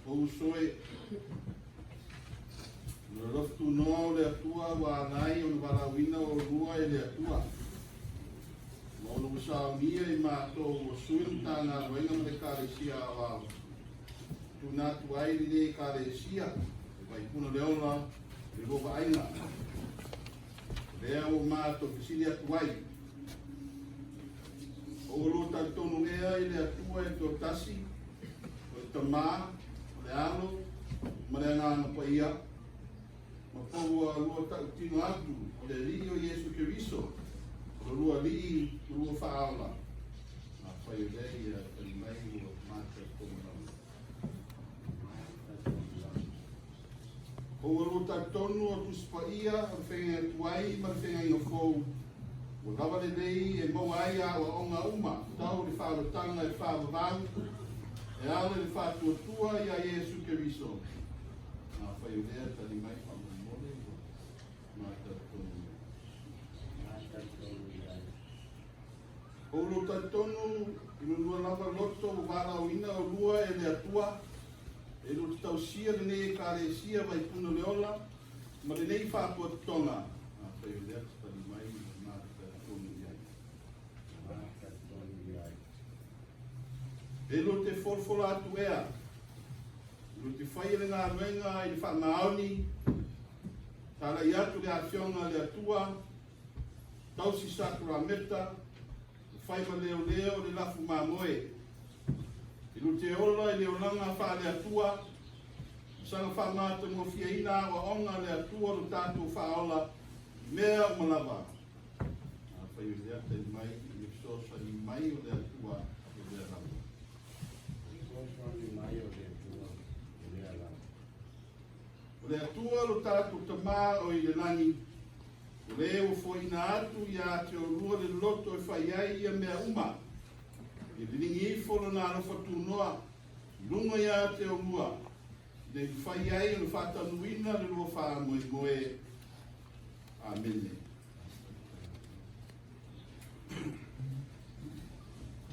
Ou uso e, o le alofa tunoa o le Atua ua ala ai ona valaauina oulua e le Atua, ma ona ua saunia i matou o sui o le Matagaluega ma le Ekalesia Aoao, e tuuina atu ai lenei Ekalesia o Vaipuna le Ola i le lua vaaiga. O lea ua matou fesili atu ai, o oulua talitonu ea i le Atua e toatasi, o le Tama, o le Alo, ma le Agaga Paia, ma po ua lua tautino atu o le Alii o Iesu Keriso, o lo lua Alii ma lua Faaola? Afai o lea, ia tali mai ua ma talitonu lava. Po ua lua talitonu o Tusi Paia o le Feagaiga Tuai ma le Feagaiga Fou ua lava lelei e maua ai aoaoga uma tau le faaolataga e faavavau e ala i le faatuatua iā Iesu Keriso? Afai o lea, tali mai faamolemole ua ma talitonu. Po ua lua talitonu i lo lua lava loto ua valaauina oulua e le Atua e lua te tausia lenei Ekalesia Vaipuna le Ola ma lenei faalapotopotoga? Afai o lea, tali mai ua ma talitonu i ai. E lua te folafola atu ea, lua te faia le galuega i le faamaoni, talai atu le afioga a le Atua, tausi sakarameta, ma fai ma leoleo le lafu mamoe. E lua te ola i le olaga faale-Atua, saga faamatagofieina aoaoga a le Atua lo tatou faaola i mea uma lava? Afai o lea, tali mai i le fesoasoani mai o le Atua o lea lava. O le Atua lo tatou Tamā o i le lagi, o le ua foaiina atu ia te oulua le loto e fai ai ia mea uma, ia liligi ifo lona alofa tunoa i luga ia te oulua, ina ia mafai ai ona faataunuuina le lua faamoemoe. Amene.